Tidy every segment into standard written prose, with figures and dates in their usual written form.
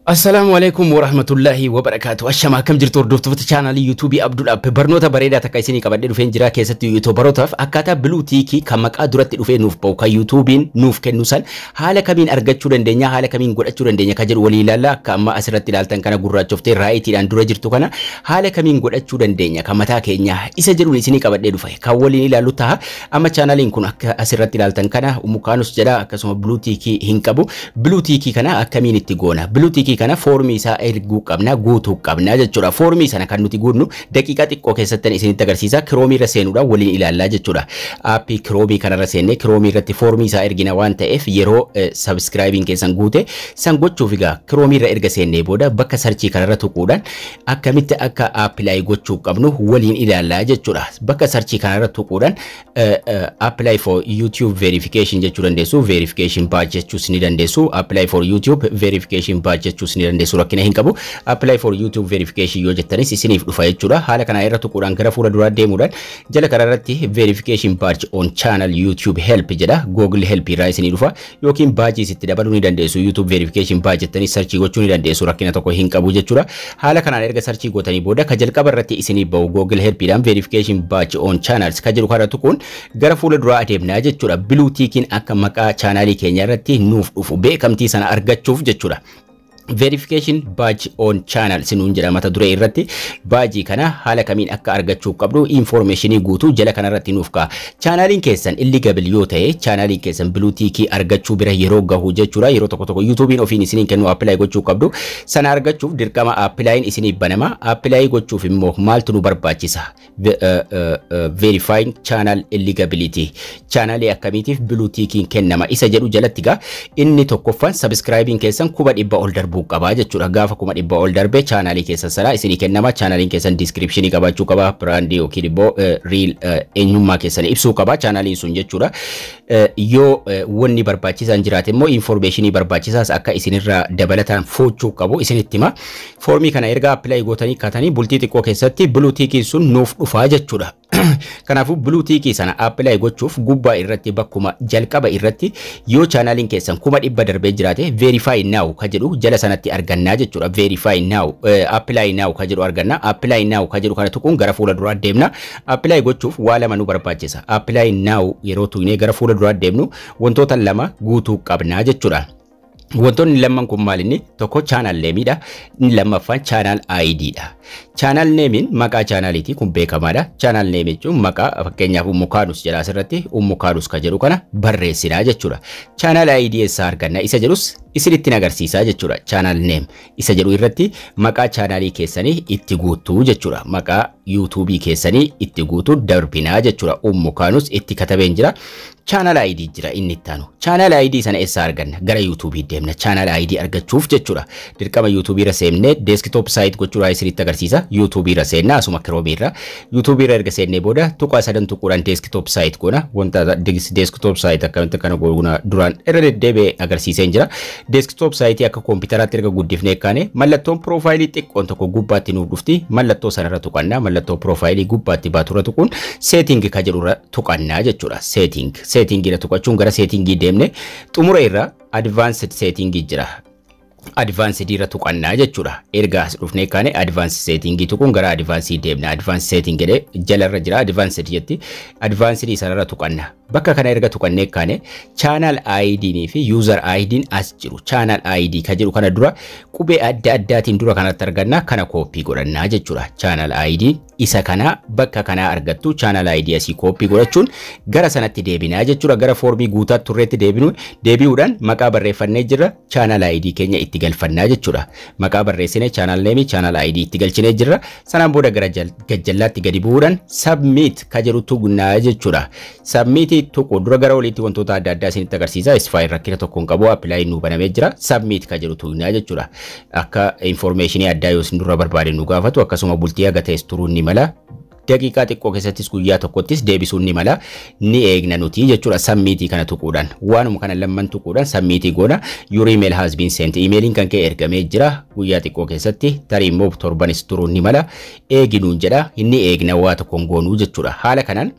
Assalaamu alaikum warahmatullahi wabarakaatu. Ashama, akkam jirtu hordoftoota chaanaalii YouTubeii Abdul App? Barnoota bareedaa takka isinii qabadhee dhufeen jira. Keessatti YouTuberootaaf akkaataa blue tickii kan maqaa duratti dhufee nuuf bahu, kan YouTubeiin nuuf kennu san, haala kamiin argachuu dandeenya, haala kamiin godhachuu dandeenya kan jedhu walii ilaalla. Akka amma asirratti ilaaltan kana gurraachoftee rightiidhaan dura jirtu kana haala kamiin godhachuu dandeenya kan mataa keenya isa jedhuun isinii qabadhee dhufe kan waliin ilaallu ta'a. Amma chaanaaliin kun akka asirratti ilaaltan kana Umukaanus jedha, akkasuma blue tickii hin qabu. Blue tickii kana akkamiin itti goona? Blue tickii kana foormii isaa erguu qabna, guutuu qabna jechuudha. Foormii sana kan nuti guunnu daqiiqaa xiqqoo keessatti isinitti agarsiisa. Chromeii irra seenuudhaan waliin ilaallaa jechuudha. Appii Chromeii kanarra seennee Chromeii irratti foormii isaa ergina waan ta'eef, yeroo subscribeiin keessan guute san gochuuf egaa Chromeii irra erga seennee booda bakka searchii kanarra tuquudhaan akkamitti akka apply gochuu qabnu waliin ilaallaa jechuudha. Bakka searchii kanarra tuquudhaan "apply for YouTube verification" jechuu dandeessu, "verification badge" jechuus ni dandeessu, "apply for YouTube verification badge" jechuus ni dandeessu, rakkina hin qabu. "Apply for YouTube verification" yoo jettanis isiniif dhufa jechuudha. Haala kana irra tuquudhaan gara fuula duraa deemuudhaan jala kana irratti "verification badge on channel YouTube help" jedha. Google help irraa isinii dhufa yookiin badge isitti dabaluu ni dandeessu. "YouTube verification badge" jettanii searchii gochuu ni dandeessu, rakkina tokko hin qabu jechuudha. Haala kanaan erga searchii gootanii booda ka jalqaba irratti isinii bahu Google helpiidhaan "verification badge on channels" ka jedhu kana tuquun gara fuula duraa adeemnaa jechuudha. Blue tickiin akka maqaa chaanaalii keenya irratti nuuf dhufu beekamtii sana argachuuf jechuudha. "Verification badge on channel" sinuun jedha mata duree irratti. Badgeii kana haala kamiin akka argachuu qabdu informationii guutuu jala kanarratti nuuf ka'a. Chaanaaliin keessan eligible yoo ta'e, chaanaaliin keessan blue tickii argachuu bira yeroo gahu jechuudha. Yeroo tokko tokko YouTubeiin ofiin isiniin kennu, apply gochuu qabdu. Sana argachuuf dirqama applyin isiniif banama. Apply gochuuf immoo maaltu nu barbaachisa? Verifying channel eligibility, chaanaalii akkamiitiif blue tickiin kennama isa jedhu jalatti gaa inni tokkoffaan subscribeiin keessan 100,000 ol darbuu qabaa jechuudha. Gaafa 100,000 ol darbe chaanaalii keessan sanaa isinii kennama. Chaanaaliin keessan descriptionii qabaachuu qaba. Brandii yookiin immoo real eenyummaa keessan ibsuu qaba chaanaaliin sun jechuudha. Yoo wanni barbaachisaan jiraate immoo informationii barbaachisaas akka isinirraa dabalataan fuuchuu qabu isinitti hima. Foormii kana erga apply gootanii kaatanii bultii xiqqoo keessatti blue tickiin sun nuuf dhufaa jechuudha. Kanaafuu blue tickii sana apply gochuuf gubbaa irratti bakkuma jalqaba irratti yoo chaanaaliin keessan 100,000 darbee jiraate "verify now" ka jedhu jala sanatti argannaa jechuudha. Verify now, "apply now" ka jedhu arganna. "Apply now" ka jedhu kana tuquun gara fuula duraa deemna. Apply gochuuf waa lama nu barbaachisa. "Apply now" yeroo tuqnee gara fuula duraa deemnu wantoota lama guutuu qabnaa jechuudha. Wantoonni lamman kun maal inni? Tokko channel nameiidha. Inni lammaffaan channel IDdha. Channel nameiin maqaa chaanaaliiti, kun beekamaadha. Channel name jechuun maqaa, fakkeenyaaf Ummu Kaanus jedha asirratti, Ummu Kaanus ka jedhu kana barreessinaa jechuudha. Channel ID eessaa arganna isa jedhus isinitti agarsiisaa jechuudha. Channel name isa jedhu irratti maqaa chaanaalii keessanii itti guutuu jechuudha. Maqaa YouTubeii keessanii itti guutuu darbinaa jechuudha. Ummu Kaanus itti katabeen jira. Channel ID jira inni itti aanu. Channel ID sana eessaa arganna? Gara YouTubeii deemna. Channel ID argachuuf jechuudha. Dirqama YouTubeii irra seennee desktop site gochuudhaan isinitti agarsiisa. YouTubeii irra seenna asuma Chromeii irra. YouTubeii irra erga seennee booda tuqaa sadan tuquudhaan desktop site goona. Wanta desktop site akkamitti akkana goona duraan irra deddeebi'ee agarsiiseen jira. Desktop site akka koompitaraatti erga guddifnee kaane mallattoon profileii xiqqoon tokko gubbaatti nuuf dhufti. Mallattoo sanarra tuqannaa. Mallattoo profileii gubbaatti baaturra tuquun "setting" ka jedhurra tuqannaa jechuudha. Setting settingiirra tuqachuun gara settingii deemne xumura irra "advanced setting" jira. Advanced irra tuqannaa jechuudha. Erga as dhufnee kaane advanced setting tuquun gara advanced deemna. "Advanced setting" jedhee jalarra jira, "advanced" jetti. Advanced sanarra tuqanna. Bakka kana erga tuqannee kaane channel ID fi user ID as jiru. Channel ID ka jedhu kana dura qubee adda addaatiin dura kanatti arganna, kana copy godhannaa jechuudha. Channel ID isa kana bakka kanaa argattu. Channel ID asii copy godhachuun gara sanatti deebinaa jechuudha. Gara foormii guutaa turreetti deebinu deebi'uudhaan maqaa barreeffannee jirra. Channel ID keenya itti galfannaa jechuudha. Maqaa barreessine, channel name, channel ID itti galchinee jirra. Sanaan booda gara gajjallaatti gadi bu'uudhaan "submit" ka jedhu tuqnaa jechuudha. Submit tuqu dura gara oliitti wantoota adda addaa isinitti agarsiisa. Isfaayin rakkina tokko hin qabu, apply nu banamee jira. "Submit" ka jedhu tuqnaa jechuudha. Akka informationii addaa yoo isin dura barbaade nu gaafatu, akkasuma bultii haga ta'es turuun ni mala. Daqiiqaa xiqqoo keessattis, guyyaa tokkottis deebisuun ni mala, ni eegna nuti jechuudha. Submitii kana tuquudhaan, waanuma kana lamman tuquudhaan submitii goona. "Your email has been sent", emailiin kan kee ergamee jira, guyyaa xiqqoo keessatti, tarii immoo torbanis turuun ni mala, eeginuun jedha. Inni eegna, waa tokkoon goonuu jechuudha. Haala kanaan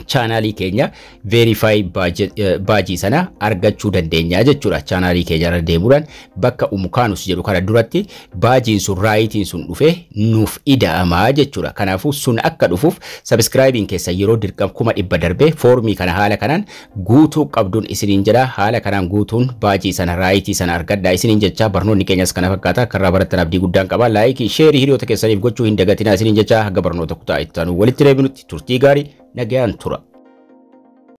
Chaanaalii keenya verify badge sana argachuu dandeenya jechuudha. Chaanaalii keenya irra deemuudhaan bakka Umukaanus jedhu kana duratti badgeiin sun, rightiin sun dhufee nuuf ida'amaa jechuudha. Kanaafuu sun akka dhufuuf subscribeiin keessa yeroo dirqama 100,000 darbee foormii kana haala kanaan guutuu qabduun isiniin jedha. Haala kanaan guutuun badge sana, right sana argadhaa isiniin jecha. Barnoonni keenyas kana fakkaata. Karraa barattan abdii guddaan qaba. Like, share hiriyoota keessaniif gochuu hin dagatinaa isiniin jecha. Haga barnoota kutaa itti aanu walitti deebinutti turtii gaarii, nagayaan tura.